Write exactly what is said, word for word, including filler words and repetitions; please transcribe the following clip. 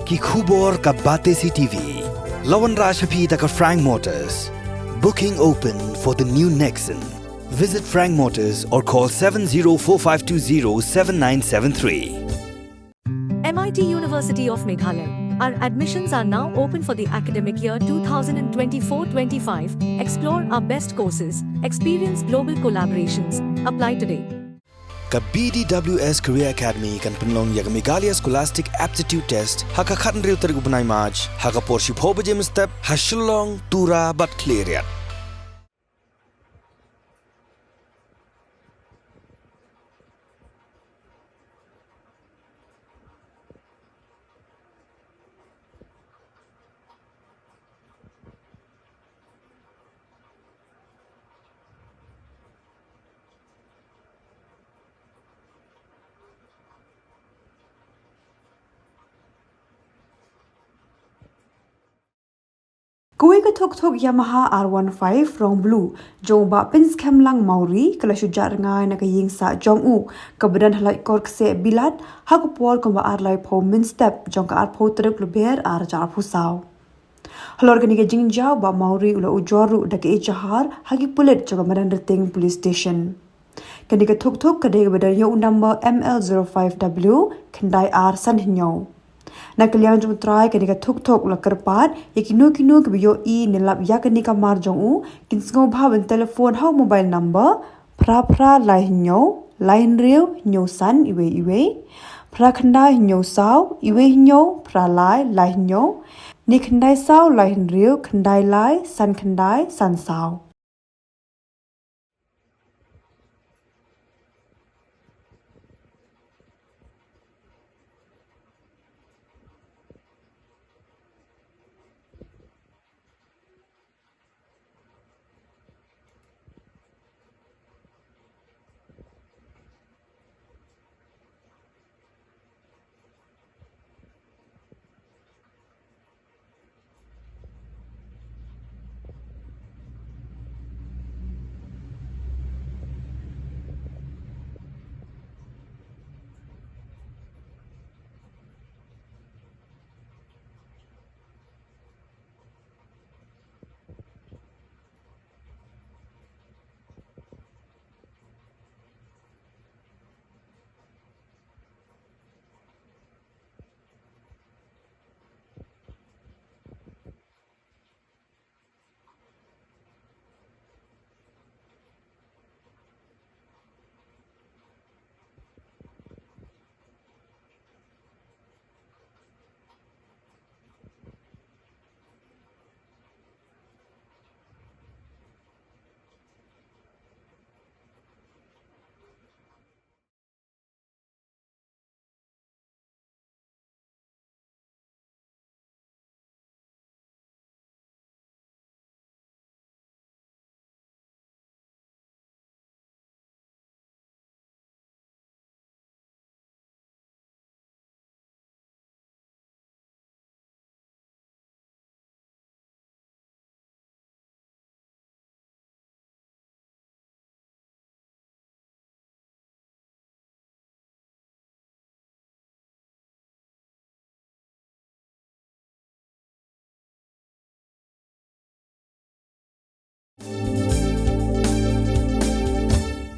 Ki khubor ka Batesi T V. La wanrah sha phi da ka Frank Motors. Booking open for the new Nexon. Visit Frank Motors or call seven zero four five two zero seven nine seven three. M I T University of Meghalaya. Our admissions are now open for the academic year twenty twenty-four twenty-five. Explore our best courses, experience global collaborations. Apply today. Ka B D W S Career Academy kan pynlong ïa ka Meghalaya Scholastic Aptitude Test ha ka khathynriew tarik u bnai March ha ka por shiphew baje mynstep ha Shillong, Tura bad Khliehriat. Kawei ka thuk thuk Yamaha R one five rong blue jong u Bah Pynskhem Lang Mawrie ka la shu jat rngai na ka ïing sah jong u kaba don ha Laitkor Kseh Bilat ha ka por kumba ar laiphew mynstep jong ka arphew tarik Lber ar hajar arphew saw. Halor kane ka jingjia u Bah Mawrie u la ujor ruh da ka ejahar ha ki pulit jong ka Madanrting Police Station. Kane ka thuk thuk ka dei kaba don ïa u number M L zero five W khyndai ar san hynñiew. Na ka liang jong u trai kane ka thuk thuk la kyrpad ïa kino kino kiba ïohi ne lap ïa kane ka mar jong u kin sngewbha ban telephone ha u mobile number phra phra lai hynñiew lai hynriew hynñiew san iwei iwei, phra khyndai hynñiew saw iwei hynñiew phra lai lai hynñiew, ne khyndai saw lai hynriew khyndai lai san khyndai san saw.